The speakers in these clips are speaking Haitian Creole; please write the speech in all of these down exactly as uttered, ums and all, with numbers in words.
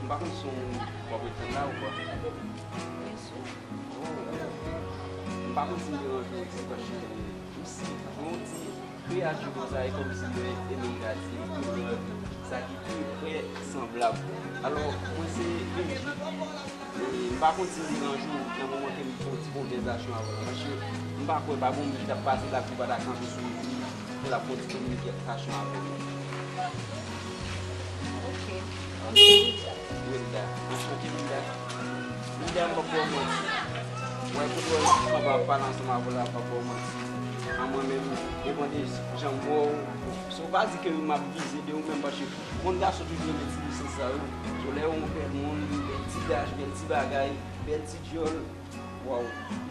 M pa konn si w ap reponn la ou pa. Byen si. Oh. M pa konn si m deranje w isit paske m si yon ti kreyati konsa e kòmsi lè Emery a di koulè sa ki pi prè sanblab. Alò, mwen se Benji. E m pa konn si m deranje w nan moman ke m fè yon ti konvèsasyon avè w la, paske m pa kwè pa gen moun ki t ap pase la pou pa ta kanpe sou li pou l ap fè yon ti kominikasyon avè w. Ok. Wilda. Anchante, Wilda. Wilda, m p ap ba w manti. Mwen, kote w wè m ap pale ansanm avè w la, m p ap ba w manti. An mwen menm, depann de jan m wè w. So, pa di ke m ap vize de ou menm, paske moun gason toujou renmen ti lisans sa yo. So, lè yon bèl moun, bèl ti daj, bèl ti bagay, bèl ti djòl, waw,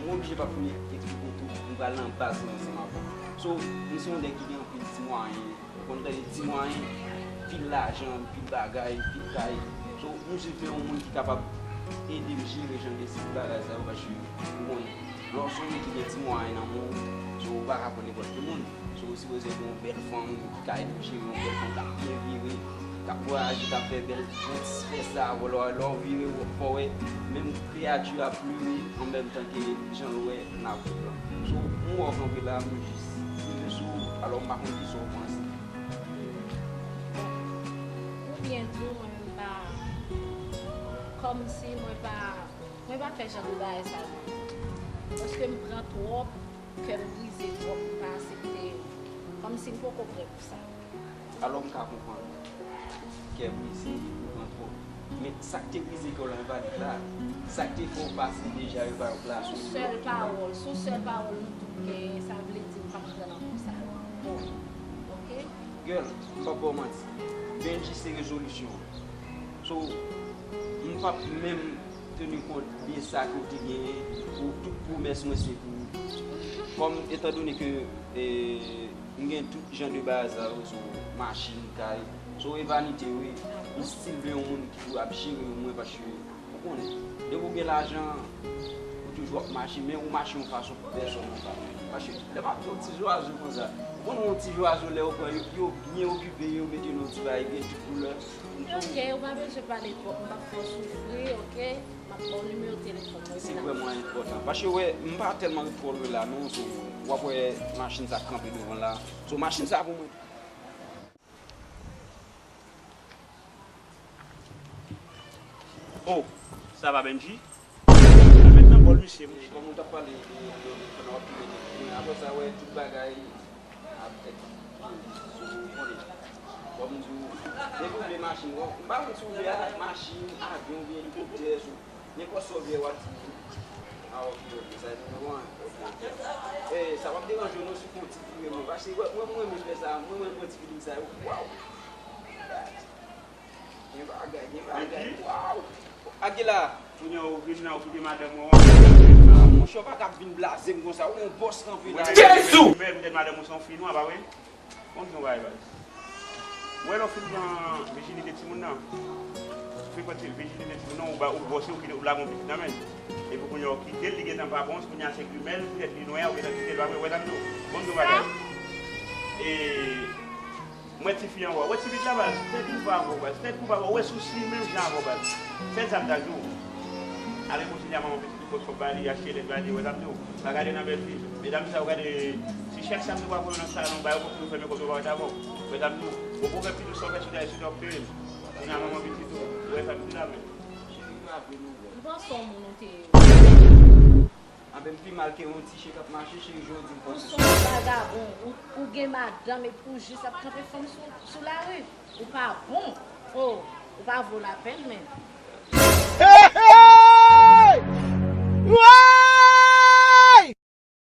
m oblije p ap fin eksplike w tout, m pral nan baz mwen ansanm avè w. So, m se yon nèg ki gen anpil ti mwayen, ou konn tande ti mwayen, pil lajan, pil bagay, pil kay. So, m jis vle yon moun ki kapab ede m jere jan de ti bagay sa yo, paske ou konnen, lè w se yon moun ki gen ti mwayen nan men w, so, ou pa ka pran nenpòt ki moun. So, ou sipoze gen yon bèl fanm ki ka ede w jere, yon bèl fanm k ap byen vire, k ap vwayaje, k ap fè bèl, yon ti fè sa, lè w, lè w vire, w fè w wè menm kreyati a pli an menm tan ke jan l wè nan koup lan. So, m wè w kanpe la, m jis rive sou ou, alò m pa konn kisa w panse. Ou byen di w, mwen menm pa, kòmsi mwen pa, mwen pa fè jan de bagay sa yo. Paske m pran twòp, kè m brize twòp, m pa aksepte. Kòmsi m poko prè pou sa. Alò m ka konprann. Kè brize, ou pran twòp. Men sa k te brize kè w lan envalid la, sa k te fè w pase deja envalid la, sou sèl pawòl, sou sèl pawòl nou tout genyen, sa vle di m p ap pran nan kou sa yo. Bon, ok? Girl, m p ap ba w manti. Benji se rezolisyon an. So, m p ap menm teni kont de sa ke w te genyen, pou tout pwomès mwen se pou ou. Kòm, etandone ke, e, m gen tout jan de bagay sa yo, so, machin, kay, so, e vanite, wi. M still vle yon moun ki pou ap jere mwen, paske ou konnen, depi w gen lajan, ou toujou ap mache, men ou mache yon fason pou pèsòn anba. Paske lè m ap di yon ti zwazo konsa, ou konn yon ti zwazo lè yo pran yo, yo byen okipe, yo mete nan yon ti bagay, gen tout koulè. Ok, ou pa bezwen pale twòp, m p ap fè w soufri, ok? M ap ba w nimewo telefòn mwen. Se vrèman enpòtan. Paske, wè, m pa tèlman ret twò lwen la, non, so, w ap wè machin sa k kanpe douvan la. So, machin sa pou mwen. Oh, ça va, Benji? Al met nan bòl misye, monchè. Kòm nou t ap pale de, de, de, pandan w ap filme, apre sa, wè, tout bagay ap tèt. Ou konnen. Kòm m di w, depi w vle machin, bon, m pa konn si w vle a, machin, avyon, oubyen elikoptè, so, nenpòt sa w vle, w ap di m. Ah, ok, ok, sa se bon, ok, ok. E, sa p ap deranje w non si w fè yon ti vire mwen, paske mwen, mwen, mwen renmen fè sa, mwen, mwen renmen pran ti feeling sa yo. Waw! Gen bagay, gen bagay. Waw! Akila! Kounye a ou vin la, ou kite madanm ou an. Ah, monchè, ou pa ka ap vin blaze m konsa. Ou yon bòs kanpe la. Jezi! Men poutèt madanm ou se yon fi nwa, pa vre? Bon, di yon bagay, baz. Ou wè lè w fin pran vijinite timoun nan, ou fin pran ti vijinite timoun nan, ou ba, ou bwose, ou kite, ou lage yon pitit nan men l. Epi kounye a ou kite l, li gentan pa bon, kounye a se grimèl, poutèt li nwè, ou gentan kite l, pa vre? Ou wè sa m di w? Bon, di yon bagay. E, M wè tifi an wè, wè ti pitit la baz, tèt ou pa bon baz, tèt ou pa bon, wè sousi menm jan avè w baz. Sèl sa m ta di w. Ale kontinye a manman pitit ou pot kòb ba li, achte lèt ba li, wè sa m di w. Pa gade nan bèl fi. Medam sa yo gade, si chak samdi w pa voye nan salon, ba yo kontinye fèmen kòb yo pa wè t avè w. Wè sa m di w. Bon pwovèb pitit sa w fè sou dayè sou dòk peye l. Kounye a manman pitit ou, wè sa m di la men. M panse w moun ou te ye. Anben m pi mal ke yon ti chen k ap mache, cheri, jodi m panse sou ou. Ou se yon vagabon, ou, ou gen madanm epi ou jis ap kanpe fanm sou, sou lari. Ou pa bon. Oh, ou pa vo lapèn menm.